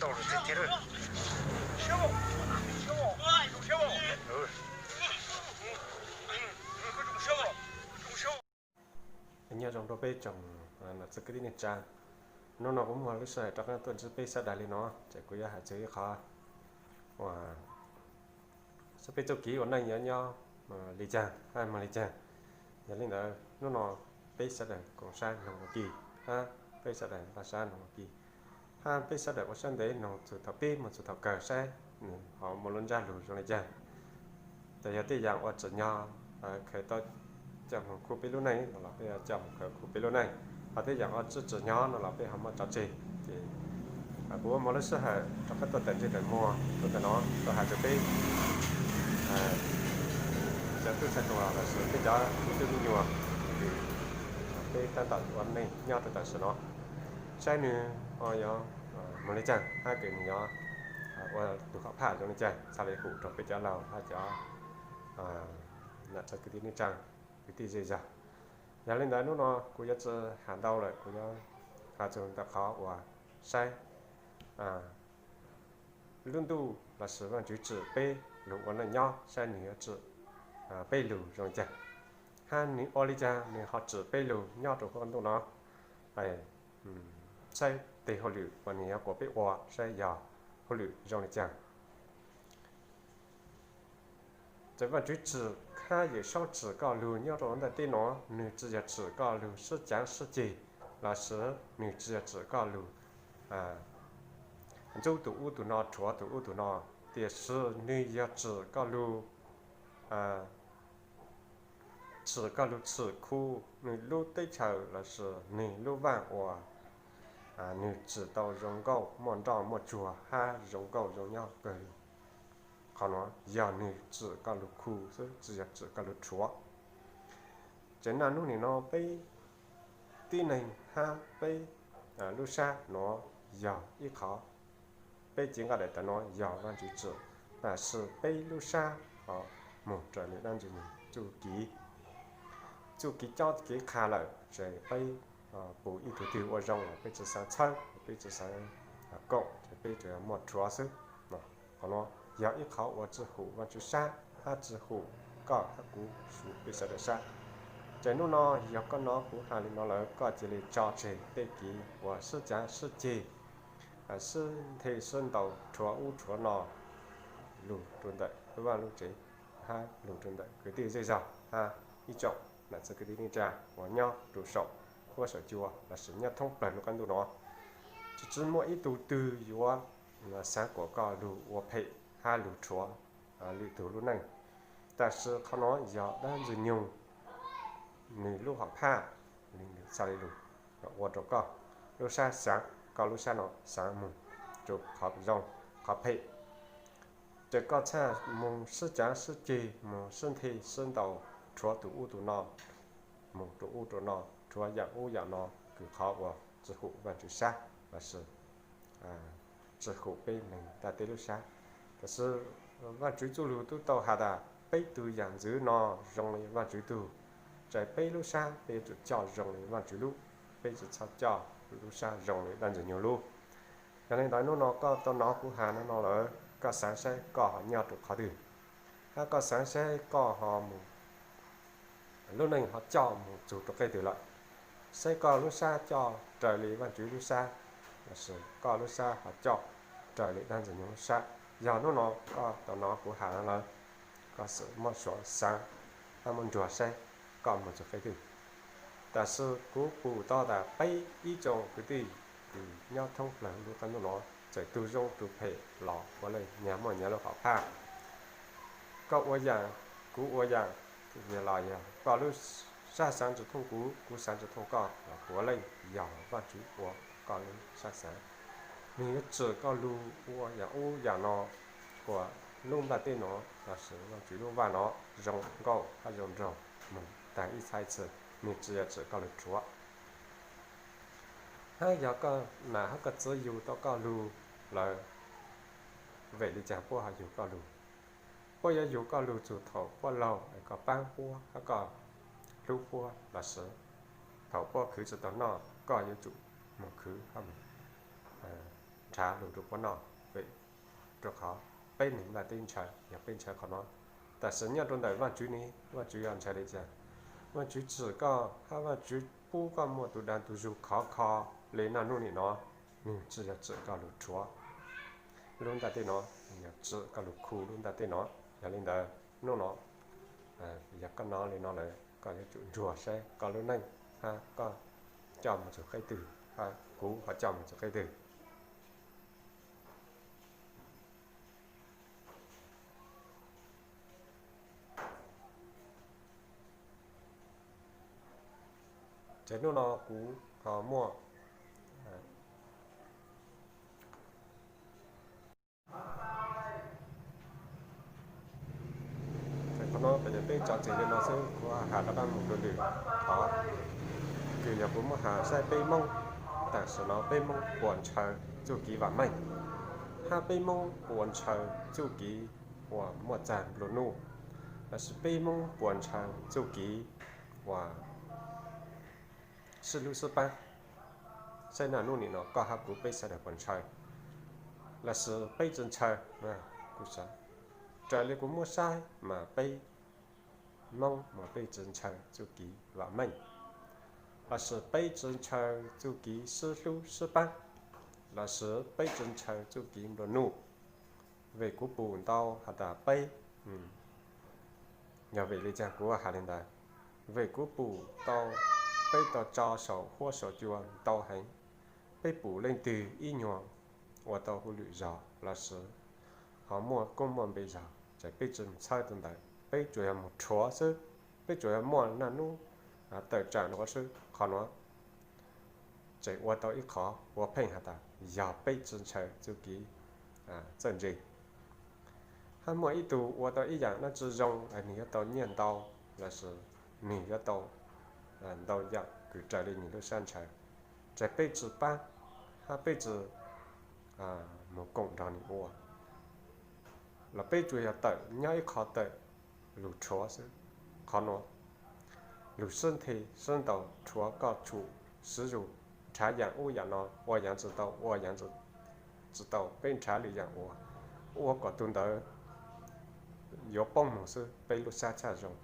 Nyob zoo rau peb tsoom niam txiv kwv tij neej tsa, hnub no kuv muaj lub sij hawm rov qab tuaj ntsib peb sawv daws li no, ces kuv yuav hais txog ib qho uas xub peb txuj kev ua neej yuav nyob li caag hab moog li caag. Yog li ntawd hnub no peb sawv daws koom sab noog ua ke, hab peb sawv daws npaj sab noog ua ke, hab peb sawv daws ua sab ntev noog txug thaum pib moog txug thaum kawg saib nwg ho muaj lub ntsab lug zoo li caag. Ces yog tej yaam uas tsim nyog khaws tau coj moog khu peb lub neej no los peb coj moog khaws khu peb lub neej, ho tej yaam uas tsi tsim nyog no los peb ho muab tso tseg. Ces kuv muaj lub sij hawm rov qab tuaj tawm ntsej tawm muag tuaj ntawm no tuaj has rua peb cov tub txhais tuam los sis peb cov me tub me nyuam, peb tab tom ua neej nyob rau tam sim no, saib nwg yuav moog li caag hab kws nwg yuav ua tug qhov phaj zoo li caag txhaj le hum rau peb cov laug hab cov nam txiv kwv tij neej tsaa, kwv tij zej zog. Yog li ntawd hnub no kuv yuav tsi has ntau lawm, kuv yuav has txug ntawm qhov uas saib lub ntuj los sis Vaajtswv tsim peb lug ua neej nyob saib nwg yuav tsim peb lug zoo li caag, hab nwg ua li caag nwg ho tsim peb lug nyob rau huv ntuj no, saib tej hauj lwm uas nwg yuav kuas peb ua saib yog hauj lwm zoo li caag. Txawm Vaajtswv tsim hab Yawm Saub tsim koj lug nyob rau ntiaj teb no, nwg tsi yog tsim koj lug sib caav sib ceg, los sis nwg tsi yog tsim koj lug ntxub tug ub tug no rhuav tug ub tug no, tiam sis nwg yog tsim koj lug tsim koj lug txhim khu nwg lub teb chaws los sis nwg lub vaaj uas nwg tsim tau zoo nkauj muaj nroj muaj tsuag hab zoo nkauj zoo nyob kawg li. Qhov nuav yog nwg tsim koj lug khu xwb tsi yog tsim koj lug rhuav. Ces naj nub nim no peb tib neeg hab peb lub sab nuav yog ib qhov, peb cev nqaj daim tawv nuav yog Vaajtswv tsim, tab sis peb lub sab ho moog raws li dlaab ntxwg nyoog txuj kev, txuj kev cob kev qha lawm ces peb pum ib tug twg ua zoo los peb tsi xaav txhawb, peb tsi xaav koom, ces peb tsuas yog muaj rhuav xwb. Qhov nuav yog ib qhov uas tsi hum Vaajtswv sab hab tsi hum koj hab kuv, peb sawv daws sab. Ces nub no yog koj nov kuv has li no lawm koj cia li tso tseg tej kev uas sib caav sib ceg, sib nthe sib ntaus rhuav ub rhuav no lug rua ntawm lub vaaj lub tsev hab lug rua ntawm kwv tij zej zog hab ib tsoom nam txiv kwv tij neej tsaa uas nyob rua saum huab saum cua los sis nyob thoob plawg lub qab ntuj no. Tsi tsi muaj ib tug twg yuav xaav kuas koj lug ua phem hab lug rhuav lwm tug lub neej. Tab sis qhov no yog dlaab ntxwg nyoog nwg lub hom phaj, nwg txhaj le lug ua rau koj lub sab xaav, koj lub sab no xaav moog rua qhov zoo, qhov phem. Ces koj txhaj moog sib caav sib ceg, moog sib nthe sib ntaus, rhuav tug ub tug no, moog rua ub rua no, rhuav yaam ub yaam no, kws qhov uas tsi hum Vaajtswv sab los sis tsi hum peb neeg ntiaj teb lub sab. Tab sis Vaajtswv txuj lug tub tau has tas peb tug yaam ntxwv no zoo li Vaajtswv tug, ces peb lub sab peb yuav tsum coj zoo li Vaajtswv lub, peb tsi txhob coj lub sab zoo li dlaab ntxwg nyoog lub. Yog li ntawd nub no koj tau nov kuv has no no lawm, koj xaav saib koj ho nyob rua qhov twg, hab koj xaav saib koj ho moog lub neej ho coj moog txug rua qeb twg lawm. Saib koj lub sab coj raws li Vaajtswv lub sab, los sis koj lub sab ho coj raws li dlaab ntxwg nyoog lub sab. Yog nub no koj tau nov kuv has no lawm, koj xum muab suav xaav hab muab ntsuag saib koj moog txug qeb twg. Tab sis kuv pum tau tas peb ib tsoom kwv tij nyob thoob plawg lub qab ntuj no, txawm tug zoo tug phem los puav leej nyag muaj nyag lub hom phaj. Koj ua yaam, kuv ua yaam, los yog koj lub sab xaav tsi thooj kuv, kuv xaav tsi thooj koj los puav leej yog Vaajtswv ua koj lub sab xaav. Nwg yuav tsim koj lug ua yaam ub yaam no, kuas lub nplaj teb no los sis Vaajtswv lub vaaj no zoo nkauj hab zoo nraug moog taag ib txhais txhia, nwg tsi yuav tsim koj lug rhuav. Hab yog koj nam hab koj txiv yug tau koj lug lawm, vim li caag puab ho yug koj lug? Puab yuav yug koj lug txug thaum puab laug es koj paab puab hab koj hlub puab los sis thaum puab khwv tsi tau noj koj yuav tsum moog khwv hab moog nrhav lug rua puab noj, vim rua qhov peb neeg nplaj teb ntshaw yog peb ntshaw qhov no. Tam sim nyob rua ntawm Vaajtswv ne, Vaajtswv yog ntshaw le caag? Vaajtswv tsim koj hab Vaajtswv pub koj muaj tug dag tug zug khov kho le naj nub nim no, nwg tsi yog tsim koj lug rhuav lub ntaaj teb no, nwg yog tsim koj lug khu lub ntaaj teb no. Yog le ntawd nub no yog koj nov le no lawm, koj yuav tsum ntsuag saib koj lub neej hab koj coj moog txug qeb twg, hab kuv ho coj moog txug qeb twg. Ces nub no kuv ho muaj Qhov no peb cov txeg le no xwb, kuv has rov qab moog dlua lwm qhov, kws yog kuv muab has saib peb Moob, tam sim no peb Moob puas ntshaw txuj kev vaam meej, hab peb Moob puas ntshaw txuj kev uas muaj txag nplua nuj, lossis peb Moob puas ntshaw txuj kev uas sib hlub sib paab. Saib naj nub nim no koj hab kuv peb sawv daws puas ntshaw, lossis peb tsi ntshaw. Kuv xav raws le kuv muab saib mas peb Moob mas peb tsi ntshaw txuj kev vaam meej, lossis peb tsi ntshaw txuj kev sib hlub sib paab, lossis peb tsi ntshaw txuj kev nplua nuj. Vim kuv pum ntau has tas peb, yog vim le caag kuv has le ntawd? Vim kuv pum tau, peb tau tso saum huab saum cua ntau heev. Peb pum leej twg ib nyuag ua tau hauj lwm zog lossis ho muaj koob muaj npe zog, ces peb tsi moog txhawb tug ntawd, peb tsuas yog moog rhuav xwb, peb tsuas yog muaj naj nub tawm tsaam rua xwb. Qhov nuav tseem ua tau ib qhov puav pheej has tas yog peb tsi ntshaw txuj kev txawj ntse. Hab muaj ib tug ua tau ib yaam dlaab tsi zoo, nwg yuav tau nyiaj ntau, lossis nwg yuav tau ntau yaam kws raws le nwg lub sab ntshaw, ces peb tsi paab, hab peb tsi moog koom nrug nwg ua, los peb tsuas yog tawm nyob ib qho tawm lug rhuav xwb. Qhov nuav lug sib nthe sib ntaus rhuav koj tshum, sib zug nrhav yaam ub yaam no, ua yaav tsi tau, ua yaav tsi tau, peb nrhav lwm yaam ua, ua kom tug ntawd yuav poob moog xwb, peb lub sab txhaj zoo.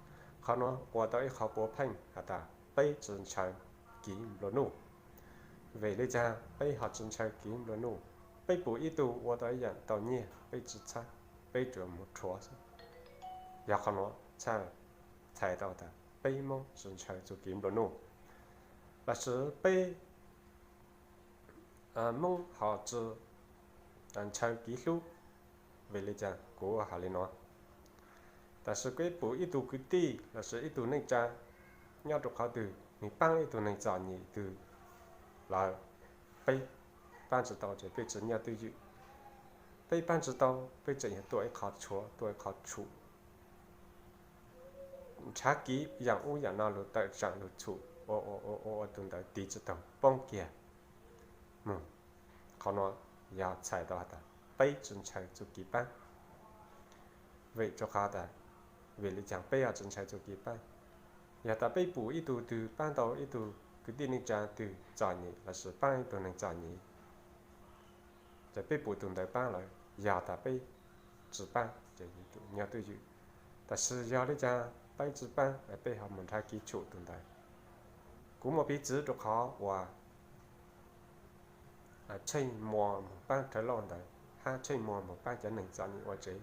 Qhov nuav ua tau ib qho puav pheej has tas peb tsi ntshaw kev nplua nuj. Vim le caag peb ho tsi ntshaw kev nplua nuj? Peb pum ib tug ua tau ib yaam tau nyiaj peb tsi txhawb, peb tsuas moog rhuav xwb. Yog qhov nuav txhais tau tas peb Moob tsi ntshaw txuj kev nplua nuj, lossis peb Moob ho tsi ntshaw kev hlub. Vim le caag kuv has le nuav? Tam sim peb pum ib tug kwv tij lossis ib tug neej tsa nyob rua qhov twg, nwg paab ib tug neeg txom nyem twg lawm, peb paab tsi tau ces peb tsi nyob twj ywm. Peb paab tsi tau, peb tseem yog tuaj ib qho tshuav, tuaj ib qho tshum, nrhav kev yaam ub yaam no lug tawm tsaam lug tshum, ua ua ua ua tug ntawd tiv tsi taug poob kiag moog. Qhov nuav yog txhais tau has tas peb tsi ntshaw txuj kev paab. Vim rua qhov tas, vim le caag peb ho tsi ntshaw txuj kev paab? Yog tas peb pum ib tug twg paab tau ib tug kwv tij neej tsa twg txom nyem lossis paab ib tug neeg txom nyem, ces peb pum tug ntawd paab lawm, yog tas peb tsi paab ces nyob twj ywm. Tab sis yog le caag peb tsi paab, peb ho moog nrhav kev tshum tug ntawd. Kuv muaj piv txwv rua qhov uas Tsheej Muas moog paab Rhawv Lauj ntawd hab Tsheej Muas moog paab cov neeg txom nyem ua tsev,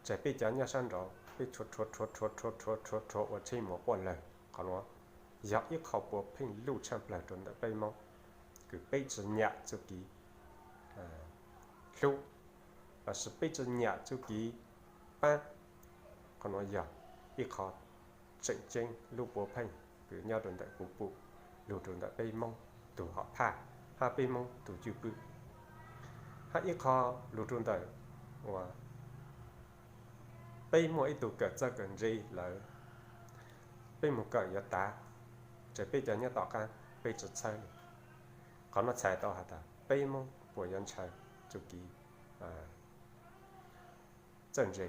ces peb cov nyob sab nraud peb rhuav rhuav rhuav rhuav rhuav rhuav rhuav ua Tsheej Muas quaj lawg. Qhov nuav yog ib qho puav pheej luj tshaj plawg rua ntawm peb Moob, kws peb tsi nyam txuj kev hlub lossis peb tsi nyam txuj kev paab. Qhov nuav yog ib qho tseem ceeb lub puav pheej kws nyob rua ntawm kuv pum lug rua ntawm peb Moob tug hom phaj hab peb Moob tug cwj pwm. Hab ib qho lug rua ntawm uas peb muaj ib tug kawm txawj kawm ntse lawm, peb moog kawm yuav tav, ces peb cov nyob tom qaab peb tsi txhawb le. Qhov nuav txhais tau has tas peb Moob puas yuav ntshaw txuj kev txawj ntse.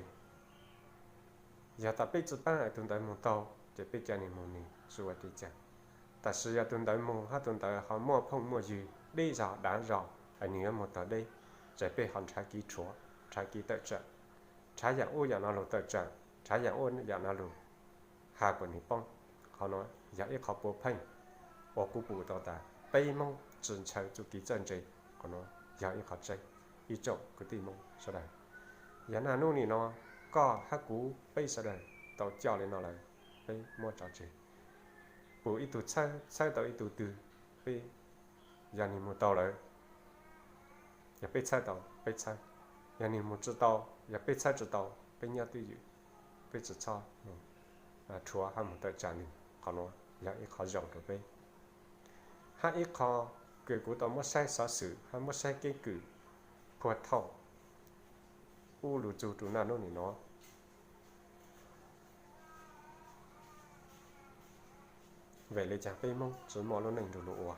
Yog tas peb tsi paab es tug ntawd moog taug ces peb ca nwg moog nwg su ua teb caag. Tab sis yog tug ntawd moog hab tug ntawd ho muaj phooj muaj ywg deb zog dav zog, es nws yuav mus tog deb, ces peb ho nrhav kev rhuav, nrhav kev tawm tsam, nrhav yaam ub yaam no lug tawm tsam, nrhav yaam ub yaam no lug has kom nws poob. Qhov nuav yog ib qhov puav pheej uas kuv pum tau tas peb Moob tsi ntshaw txuj kev txawj ntse. Qhov nuav yog ib qhov tseeb, ib tsoom kwv tij Moob sawv daws. Yog naj nub nim no koj hab kuv peb sawv daws tau coj li no lawm, peb muab tso tseg. Pum ib tug txhawb, txhawb tau ib tug twg, peb, yog nwg mus tau lawm, yog peb txhawb tau peb txhawb, yog nwg mus tsi tau, yog peb txhawb tsi tau peb nyob twj ywm, peb tsi txhob rhuav hab mus tawm tsam nwg. Qhov nuav yog ib qhov zoo rau peb. Hab ib qho kws kuv tau muab saib xov xwm hab muab saib keeb kwm puag thaum ub lug txug rua naj nub nim no, vim le caag peb Moob tsi muaj lub neej nrug luas ua?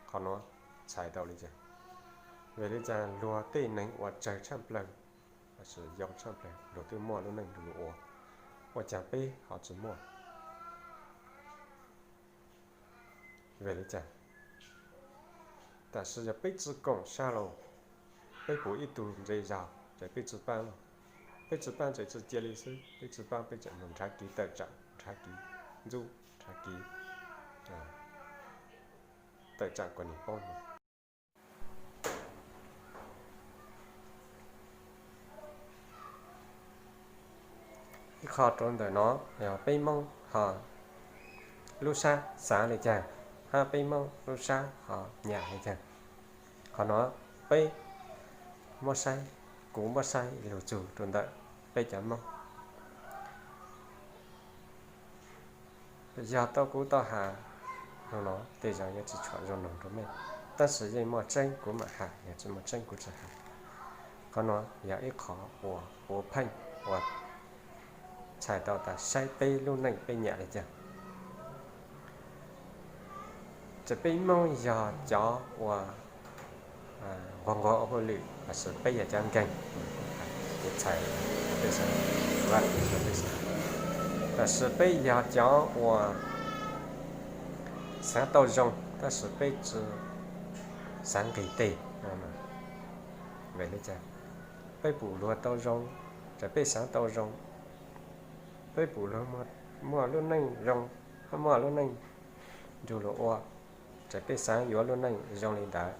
Qhov nuav txhais tau le caag? Vim le caag luag tej neeg uas tsawg tshaj plawg, lossis yoo tshaj plawg luag twb muaj lub neej nrug luas ua, ua caag peb ho tsi muaj? Vim le caag? Tam sim yog peb tsi koom sab laug, peb pum ib tug ntse zog ces peb tsi paab lawm. Peb tsi paab ces tsi cia li xwb, peb tsi paab peb tseem mus nrhav kev tawm tsam, nrhav kev ntxub, nrhav kev tawm tsam kom nwg poob. Ib qho rau ntawm no yog peb Moob ho lub sab xaav le caag, hab peb Moob lub sab ho nyam le caag. Qhov no peb muab saib, kuv muab saib lug txug rau ntawm peb cov Moob. Yog tau kuv tau has no, tej zaum yuav tsi tshua zoo noog rau mej, tab sis yeej muaj tseeb kuv mam has, yog tsi muaj tseeb kuv tsi has. Qhov no yog ib qho uas puav pheej uas txhais tau tas saib peb lub neej peb nyam le caag. Ces peb Moob yog cov uas nquag nquag ua hauj lwm, lossis peb yog cov nkeeg, kuv txhais, tam sis peb yog cov uas xaav tau zoo tab sis peb tsi xaav nqis teg. Vim le caag? Peb pum luag tau zoo, ces peb xaav tau zoo. Peb pum luag muaj lub neej zoo, muaj lub neej nrug luas ua, ces peb xaav yuav lub neej zoo li ntawd.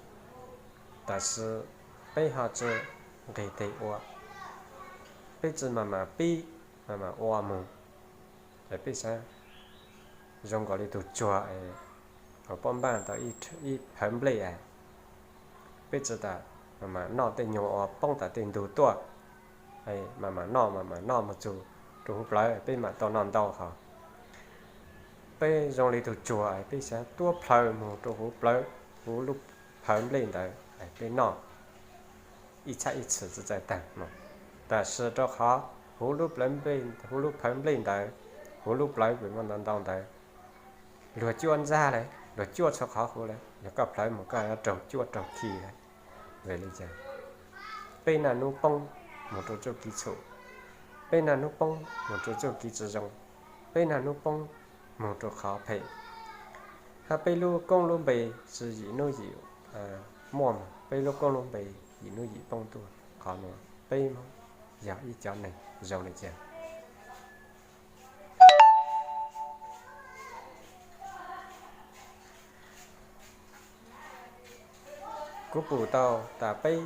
Tab sis peb ho tsi nqis teg ua, peb tsi mam mam pib, mam mam ua moog. Ces peb xaav zoo nkaus li tug tsuag es pob npaaj tau ib phawv nplej es peb tsi tas mam mam noj tej nyuag uas poob tom tej ntug tuaj, mam mam noj mam mam noj moog txug rua huv plawv peb mam tau noj ntau hov. Peb zoo li tug tsuag es peb xaav tuab plhaw moog rua huv plawv, huv lub phawv nplej ntawd peb noj ib txhab ib txhis txawj txawj taag no. Tab sis rua qhov huv lub phawv nplej ntawd, huv lub plawv pem muaj ntau ntau ntawd, luag cuab ntsab le, luag cuab txhua qhov huv le, yog koj plhaw moog koj yuav raug cuab raug khi le. Vim le caag? Peb naj nub poob moog rua txuj kev txhum, peb naj nub poob moog rua txuj kev tsi zoo, peb naj nub poob moog rua qhov phem, hab peb lub koob lub npe tsi yim nub yim muaj, peb lub koob lub npe yim nub yim poob tuaj. Qhov nuav peb Moob yog ib cov neeg zoo le caag? Kuv pum tau tas peb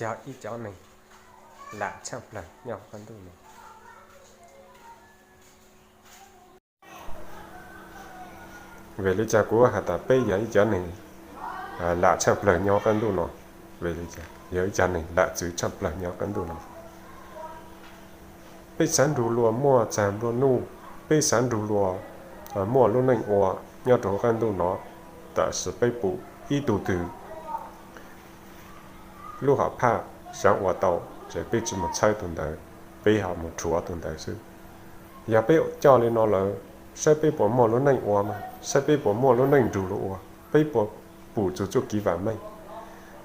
yog ib cov neeg lam tshaj plawg nyob qab ntuj no. Vim le caag kuv has tas peb yog ib cov neeg lam tshaj plawg nyob qab ntuj no? Vim le caag? Yog ib cov neeg lam txwv tshaj plawg nyob qab ntuj no. Peb xaav nrug luas muaj txag nplua nuj, peb xaav nrug luas muaj lub neej ua nyob rua huv qab ntuj no, tab sis peb pum ib tug twg lub hom phaj xaav ua tau, ces peb tsi moog txhawb tug ntawd, peb ho moog rhuav tug ntawd xwb. Yog peb coj li no lawm, saib peb puas muaj lub neej ua mas, saib peb puas muaj lub neej nrug luas ua, peb puas pum txug txuj kev vaam meej.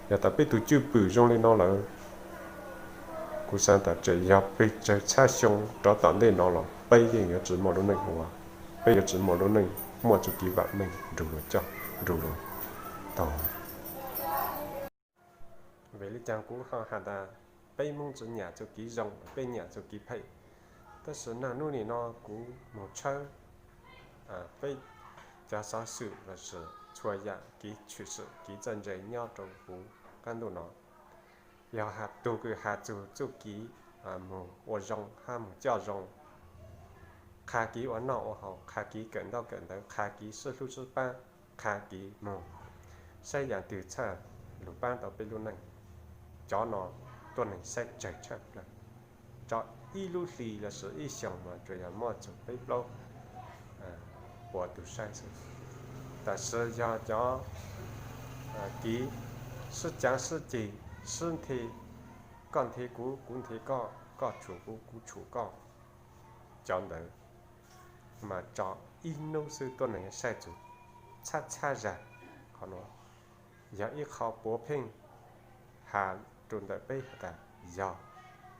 Yog tas peb tug cwj pwm zoo li no lawm, kuv xaav tas tseem yog pes tsawg txhab xyoo rov tom ntej no los peb yeej yuav tsi muaj lub neej ua, peb yuav tsi muaj lub neej muaj txuj kev vaam meej nrug luas coj, nrug luas taug. Vim li cas kuv ho has tas peb Hmoob tsis nyiam txuj kev zoo, peb nyiam txuj kev phem? Tab sis nag hnub nim no kuv mus tshawb peb cov xov xwm los sis txhua yam kev tshwm sim kev txawj ntse nyob rau huv qab ntuj no, yog tug kws has txug txuj kev mus ua zoo hab mus coj zoo, qha kev ua noj ua haus, qha kev kawm ntaub kawm ntawv, qha kev sib hlub sib paab, qha kev moog saib yaam twg txhaj lug paab tau peb lub neej, cov no tuab neeg saib tsawg tshaj plawg. Tso ib lub hli los sis ib xyoos mas tsuas yog muaj txug peb plaub puas tug saib xwb. Tab sis yog cov kev sib caav sib ceg, sib nthe, koj nthe kuv, kuv nthe koj, koj tshum kuv, kuv tshum koj, cov ntawd mas tso ib nub xwb tuab neeg saib txug txhab txhab zag. Qhov no yog ib qho puav pheej has rua ntawm peb has tas yog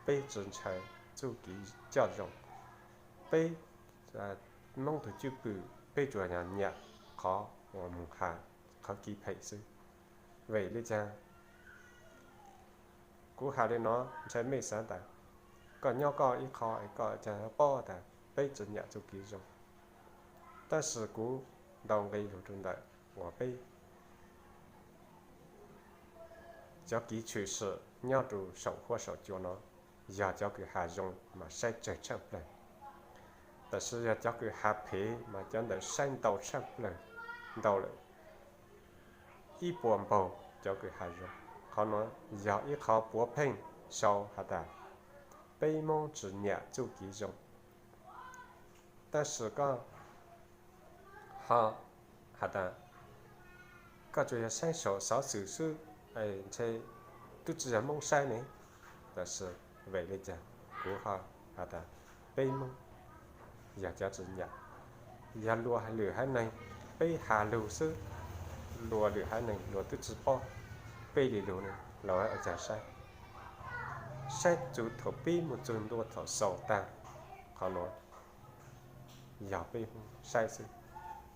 peb tsi ntshaw txuj kev coj zoo. Peb Moob tug cwj pwm peb tsuas yog nyiam qhov uas moog has qhov kev phem xwb. Vim li caag kuv has li no? Ntshai mej xaav tas koj nyob koj ib qho es koj ca paub tas peb tsi nyiam txuj kev zoo. Tab sis kuv ntaus nqi lug rua ntawm uas peb cov kev tshwm sim nyob rua saum huab saum cua no, yog cov kws has zoo mas saib tsawg tshaj plawg, tab sis yog cov kws has phem mas cov ntawd saib ntau tshaj plawg, ntau lawm ib puas npaug cov kws has zoo. Qhov no yog ib qho puav pheej sau has tas peb Moob tsi nyiam txuj kev zoo. Tab sis koj ho has tas koj tsuas yog saib saum xov xwm xwb, ntshe tub tsi yog Moob saib ne. Tab sis vim li cas kuv ho has tas peb Moob yog cov tsi nyiam? Yog luag lwm haiv neeg, peb has lug xwb, luag lwm haiv neeg luag tub tsi paub peb li lug ne, luag ua caag saib? Saib txug thaum pib moog txug ntua thaum xaus taag. Qhov nuav yog peb Moob saib xwb.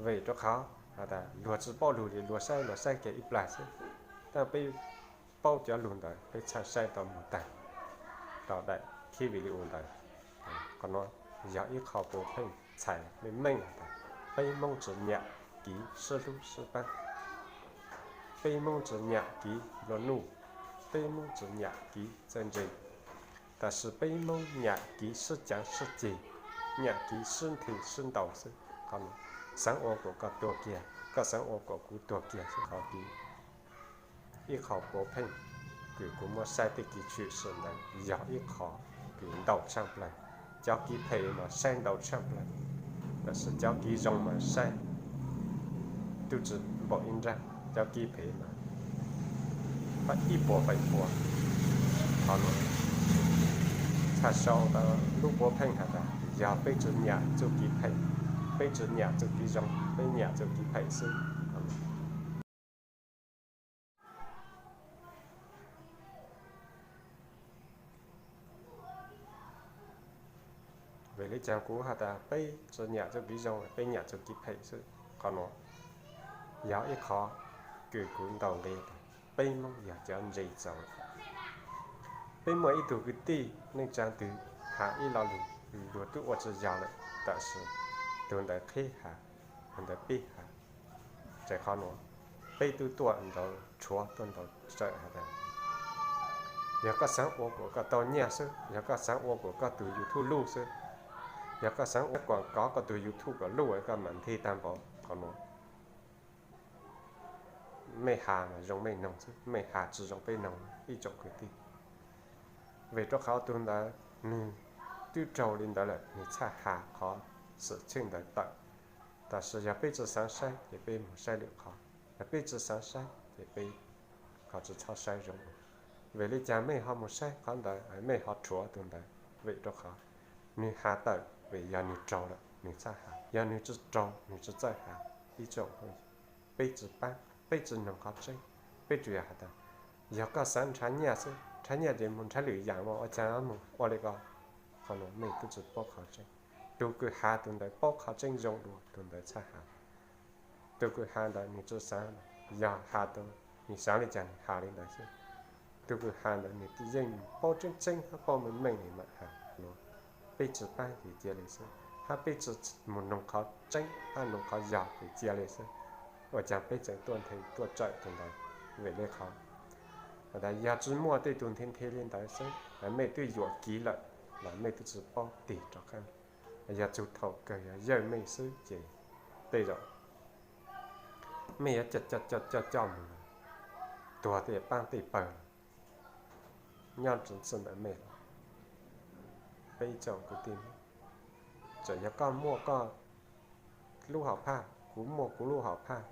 Vim rua qhov has tas luag tsi paub lug li, luag saib luag saib kiag ib plag xwb. Tab peb paub cov lug ntawd peb txhaj saib tau moog taag rau daim khib video ntawd. Qhov nuav yog ib qho puav pheej txhais meej meej has tas peb Moob tsi nyiam kev sib hlub sib paab, peb Moob tsi nyiam kev nplua nuj, peb Moob tsi nyiam kev txawj ntse, tab sis peb Moob nyiam kev sib caav sib ceg, nyiam kev sib nthe sib ntaus xwb. Qhov nuav xaav ua kuas koj tuag kiag, koj xaav ua kuas kuv tuag kiag xwb. Qhov kev, ib qho puav pheej kws kuv muab saib tej kev tshwm sim ntawd yog ib qho kws ntau tshaj plawg. Cov kev phem mas saib ntau tshaj plawg, tab sis cov kev zoo mas saib tub tsi npaum ib nrab, cov kev phem mas ib puas feem pua. Qhov nuav txhaj sau tau lub puav pheej has tas yog peb tsi nyiam txuj kev phem, peb tsi nyiam txuj kev zoo, peb nyiam txuj kev phem xwb. Vim li caag kuv has tas peb tsi nyiam txuj kev zoo, peb nyiam txuj kev phem xwb? Qhov nuav yog ib qho kws kuv ntaus nqi tas peb Moob yog cov ntse txaus. Peb muaj ib tug kwv tij neej tsaa twg has ib lo lug, luag tub ua tsi yog lawm, tab sis tug ntawd qhib has, tug ntawd pib has. Ces qhov nuav peb tub tuaj nrauv rhuav tuaj nrauv sawm has tas yog koj xaav ua kuas koj tau nyiaj xwb, yog koj xaav ua kuas koj tug YouTube luj xwb, yog koj xaav ua kuas kov koj tug YouTube kom luj koj mam nthe taag npaum. Qhov nuav mej has mas zoo mej noog xwb, mej has tsi zoo peb noog ib tsoom kwv tij. Vim rua qhov tug ntawd nwg twb raug li ntawd lawm nwg txhaj has qhov xwm txheej ntawd tawm. Tab sis yog peb tsi xaav saib ces peb moog saib lwm qhov, yog peb tsi xaav saib ces peb ho tsi txhob saib zoo. Vim li cas mej ho moog saib qhov ntawd, mej ho rhuav tug ntawd? Vim rua qhov nwg has tawm vim yog nwg raug lawm nwg txhaj has, yog nwg tsi raug nwg tsi txawj has. Ib tsoom peb tsi paab, peb tsi noog qhov tseeb. Peb tsuas yog has tas yog koj xaav nrhav nyiaj xwb, nrhav nyiaj ces moog nrhav lwm yaam mas ua caag moog ua li ko. Qhov nuav mej tub tsi paub qhov tseeb. Tug kws has tug ntawd paub qhov tseeb zoo dua tug ntawd txhaj has. Tug kws has ntawd nwg tsi xaav, yog has tau nwg xaav li cas nwg has li ntawd xwb. Tus kws has ntawd nws yeej paub tseeb tseeb hab paub meej meej nws mam has no. Peb tsi paub ces cia li xwb, hab peb tsi mus noog qhov tseeb hab noog qhov yog ces cia li xwb. Ua caag peb tseem tuaj nthe tuaj tsawm tus ntawd? Vim le qhov tas yog tsi muaj tej tug nthe nthe li ntawd xwb, mej twb yuam kev lawm los mej twb tsi paub tig rov qab. Yog txug thaum kawg yog yawg mej xwb ces tej zaum mej yuav coj coj coj coj mus tuag tej paab tej pawg los nyob tsi txhij ntawm mej los. Peb ib tsoom kwv tij, txawm yog koj muaj koj lub hom phaj, kuv muaj kuv lub hom phaj,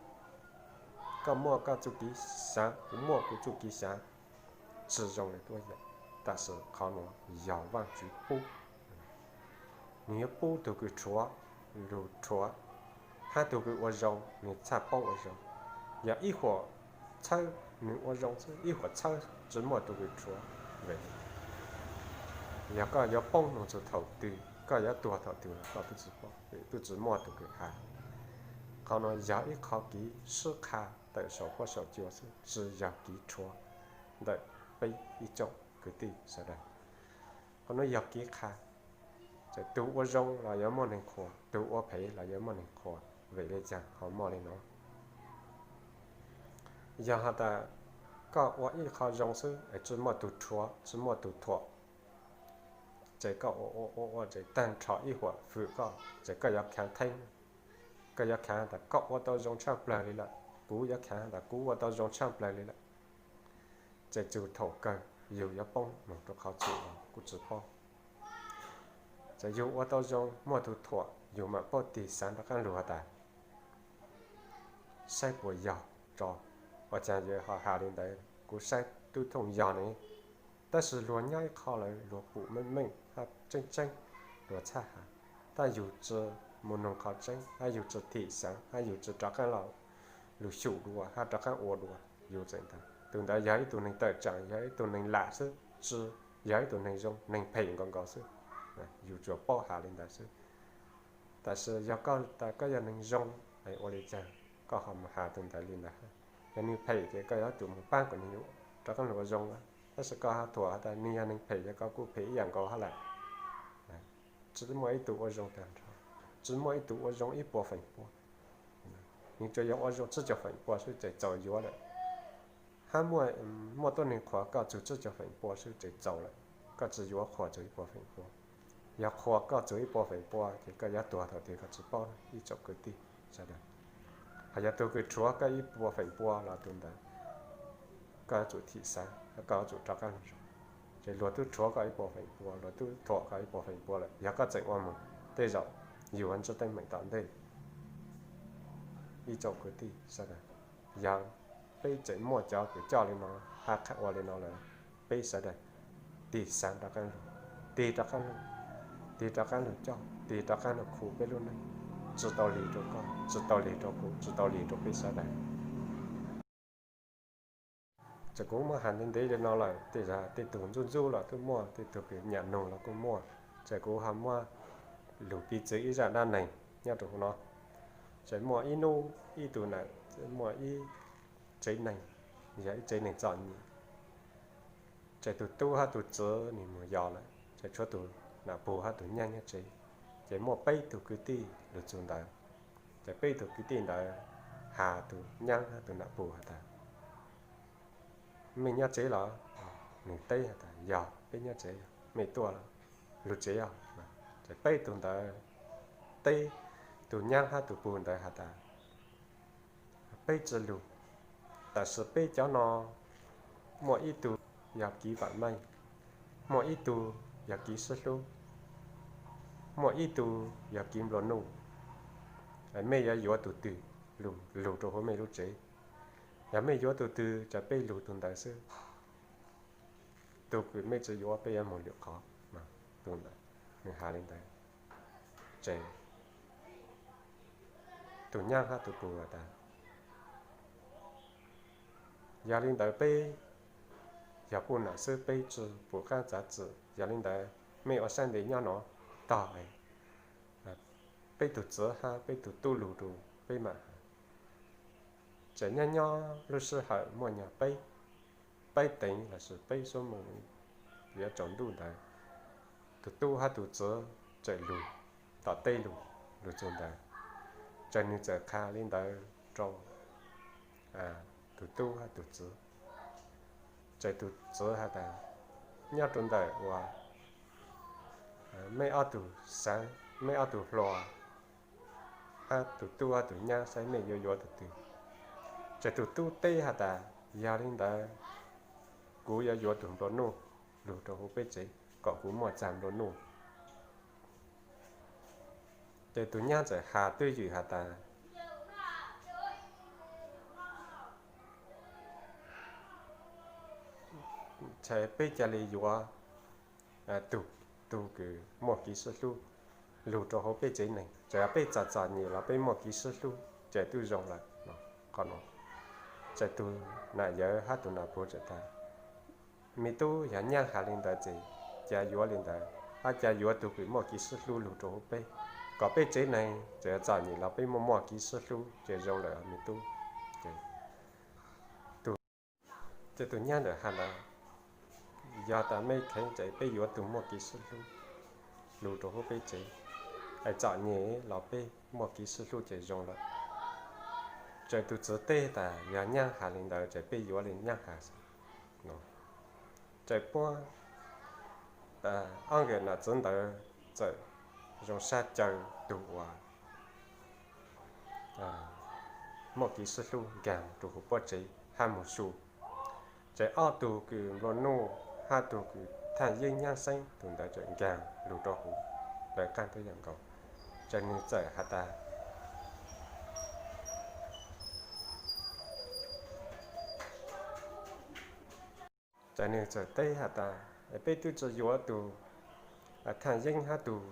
koj muaj koj txuj kev xaav, kuv muaj kuv txuj kev xaav, tsi zoo le tuab yam. Tab sis qhov nuav yog Vaajtswv pub. Nwg yuav pub tug kws rhuav lug rhuav, hab tug kws ua zoo nwg txhaj paub ua zoo. Yog ib huam txhawb nwg ua zoo xwb, ib huam txhawb tsi muaj tug kws rhuav. Vim yog koj yuav poob moog txug thaum twg, koj yuav tuag thaum twg los koj twb tsi paub, vim twb tsi muaj tug kws has. Qhov nuav yog ib qho kev sib qha tawm saum huab saum cua xwb, tsi yog kev rhuav ntawm peb ib tsoom kwv tij sawv daws. Qhov nuav yog kev qha, txawm tug ua zoo los yuav muaj neeg qhuas, tug ua phem los yuav muaj neeg qhuas. Vim le caag ho muaj le nuav? Yog has tas koj ua ib qho zoo xwb es tsi muaj tug rhuav tsi muaj tug thuam, ces koj ua ua ua ua ces taag nrho ib huam fwm koj ces koj yuav khaav theeb. Koj yuav khaav tas koj ua tau zoo tshaj plawg li lawm, kuv yuav khaav tas kuv ua tau zoo tshaj plawg li lawm. Ces txug thaum kawg yug yuav poob moog rua qhov twg los kuj tsi paub. Txawm yug ua tau zoo muaj tug thuam yug mam paub tig xaav rov qaab lug has tas saib puas yog tso. Ua caag yog ho has li ntawd? Kuv saib tub thooj yog ne, tab sis luag nyob ib qho lawm luag pum meej meej hab tseeb tseeb, luag txhaj has. Tab yug tsi mus noog qhov tseeb, hab yug tsi thim xaav, hab yug tsi rov qaab los lug xyum dua hab rov qaab ua dua, yug txawm tas tug ntawd yog ib tug neeg tawm tsaam, yog ib tug neeg lam xwb, tsi yog ib tug neeg zoo, neeg phem nkaus nkaus xwb. Yug tsuas paub has li ntawd xwb. Tab sis yog koj tas koj yog neeg zoo, ua li caag koj ho mus has tug ntawd li ntawd? Yog nwg phem ces koj yuav tsum mus paab kom nwg rov qaab lug ua zoo lawm. Tab sis koj ho thuam has tas nwg yog neeg phem ces koj kuj phem ib yam nkaus hab lawm. Tsi muaj ib tug ua zoo taag nrho, tsi muaj ib tug ua zoo ib puas feem pua. Nwg tsuas yog ua zoo tsib caug feem pua xwb ces txaus yuav lawm. Hab muaj, muaj tuab neeg qhuas koj txug tsib caug feem pua xwb ces txaus lawm, koj tsi yuav qhuas txug ib puas feem pua. Yog qhuas koj txug ib puas feem pua ces koj yuav tuag thaum twg koj tsi paub ib tsoom kwv tij sawv daws. Hos yog tug kws rhuav koj ib puas feem pua los tug ntawd koj yuav tsum thim xaav, koj yuav tsum rov qaab lug zoo. Ces luag tub rhuav koj ib puas feem pua, luag tub thuam koj ib puas feem pua lawm, yog koj tseem ua moog, tej zaum yug yuav ntsib teeb meem tom ntej. Ib tsoom kwv tij sawv daws, yog peb tseem muaj cov kws coj li no hab ua li no lawm, peb sawv daws tig xaav rov qaab lug, tig rov qaab lug, tig rov qaab lug coj, tig rov qaab lug khu peb lub neej, tsi tau lig rua koj, tsi tau lig rua kuv, tsi tau lig rua peb sawv daws. Ces kuv muab has ntev ntev li no lawm, tej tug ntxub ntxub los kuj muaj, tej tug kws nyam noog los kuj muaj. Ces kuv ho muab lug piv txwv ib zaj dab neeg nyob rua huv no. Ces muaj ib nub ib tug nam, muaj ib tsev neeg, yog ib tsev neeg txom nyem. Ces tug tub hab tug txiv nwg moog yos lawm, ces tshuav tug nam pug hab tug nyaab nyob tsev. Ces muaj peb tug kwv tij lug txug ntawd. Ces peb tug kwv tij ntawd has tug nyaab hab tug nam pug has tas, mej nyob tsev los? Nwg teb has tas, yog, peb nyob tsev. Mej tuaj lug tsev os. Ces peb tug ntawd teb tug nyaab hab tug pug ntawd has tas, peb tsi lug, tab sis peb cov no muaj ib tug yog kev vaam meej, muaj ib tug yog kev sib hlub, muaj ib tug yog kev nplua nuj. Mej yuav yuav tug twg lug rua huv mej lub tsev? Yog mej yuav tug twg ces peb lug tug ntawd xwb. Tug kws mej tsi yuav peb yuav moog lwm qhov. Tug ntawd nwg has li ntawd, ces tug nyaab hab tug pug has tas, yog li ntawd peb yog puj nam xwb peb tsi pum qaab txav txim, yog li ntawd mej ua saib ntev nyob no tog, peb tug txiv hab peb tug tub lug rua peb mam has. Ces nyob nyob lub sij hawm muaj nyuag peb peb teev lossis peb xuab moos yuav tsaus ntuj ntawd, tus tub hab tus txiv tseem lug tom tej lug, lug txug ntawd, ces nwg txawm qha li ntawd rau tus tub hab tus txiv. Ces tus txiv has tas, nyob rau ntawm uas mej ob tug xaav, mej ob tug hluas, hab tus tub hab tus nyab saib mej yuav yuav tus twg. Ces tus tub teb has tas, yog li ntawd kuv yuav yuav tus nplua nuj lug rau huv peb tsev kom kuv muaj txag nplua nuj. Ces tus nyab txawm has twj ywm has tas, ces peb ca li yuav tug, tug kws muaj kev sib hlub lug rau huv peb tsev neeg. Ces peb txom txom nyem los peb muaj kev sib hlub ces twb zoo lawm. Qhov no ces tus nam yawm hab tus nam puag txawm tas, me tub, yog nyab has li ntawd ces ca yuav li ntawd, hab ca yuav tug kws muaj kev sib hlub lug rau huv peb, kom peb tsev neeg txawm txom nyem los peb muaj muaj kev sib hlub ces zoo lawm me tub. Ces tus nyab ntawd has tas, yog tas mej kheev ces peb yuav tug muaj kev sib hlub lug rau huv peb tsev, es txom nyem los peb muaj kev sib hlub ces zoo lawm. Ces tus txiv teb tas, yog nyab has li ntawd ces peb yuav li nyab has. Ces puab ob nkawm nam txiv ntawd txawm zoo sab caw tug uas muaj kev sib hlub nkaag rua huv puab tsev hab moog su. Ces ob tug kws nplua nuj hab tug kws thaaj yeeb nyab xeeb tug ntawd txawm nkaag lug rua huv lawv qaab tuab yaam nkaus. Ces nwg txawm has tas, ces nwg txawm teb has tas, peb twb tsi yuav tug thaaj yeeb hab tug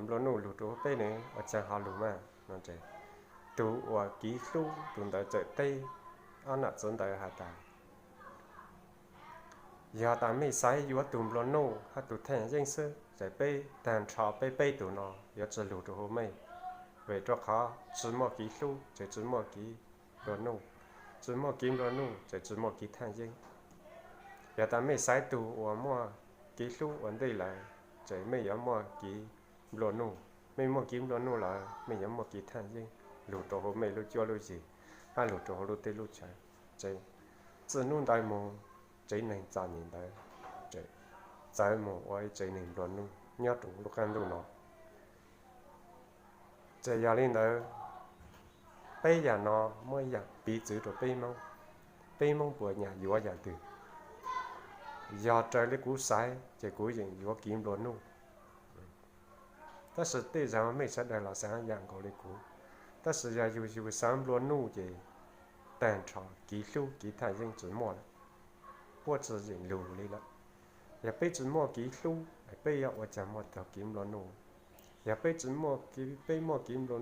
nplua nuj lug rua huv peb ne, ua caag ho lug mas no. Tug uas kev hlub tug ntawd txawm teb ob nam txiv ntawd has tas, yog tas mej xaiv yuav tug nplua nuj hab tug thaaj yeeb xwb ces peb taag nrho peb peb tug no yuav tsi lug rua huv mej, vim rua qhov tsi muaj kev hlub ces tsi muaj kev nplua nuj, tsi muaj kev nplua nuj ces tsi muaj kev thaaj yeeb. Yog tas mej xaiv tug uas muaj kev hlub ua ntej lawm ces mej yuav muaj kev nplua nuj, mej muaj kev nplua nuj lawm mej yuav muaj kev thaaj yeeb lug rua huv mej lub cuab lub yig hab lug rua huv lub teb lub chaw. Ces txij nub ntawd moog tsev neeg txom nyem ntawd txawm moog ua ib tsev neeg nplua nuj nyob rua lub qaab ntuj no. Ces yog li ntawd, peb yaam no muab yaam piv txwv rua peb Moob, peb Moob puas nyam yuav yaam twg? Yog raws li kuv xaiv ces kuv yeem yuav kev nplua nuj. Tab sis tej zag mej sawv daws los xaav yaam nkaus li kuv. Tab sis yog yug yug xaav nplua nuj ces taag nrho kev hlub kev thaaj yeeb tsi muaj lawm, puab tsi yeem lug li lawm. Yog peb tsi muaj kev hlub, peb yuav ua caag muaj taug kev nplua nuj? Yog peb tsi muaj kev, peb muaj kev nplua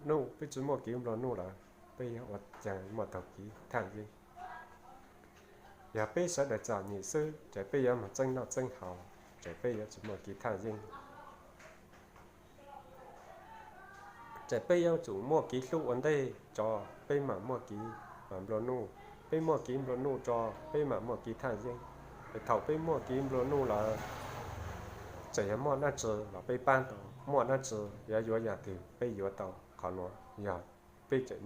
nuj, peb tsi muaj kev nplua nuj lawm, peb yuav ua caag muaj taug kev thaaj yeeb? Yog peb sawv daws txom nyem xwb ces peb yuav moog txeeb noj txeeb haus, ces peb yuav tsi muaj kev thaaj yeeb. Ces peb yuav tsum muaj kev hlub ua ntej tso peb maam muaj kev nplua nuj, peb muaj kev nplua nuj tso peb maam muaj kev thaaj yeeb. Es thaum peb muaj kev nplua nuj lawm, txawm yog muaj dlaab tsi los peb paab tau, muaj dlaab tsi yuav yuav yaam twg peb yuav tau. Qhov nuav yog peb tseem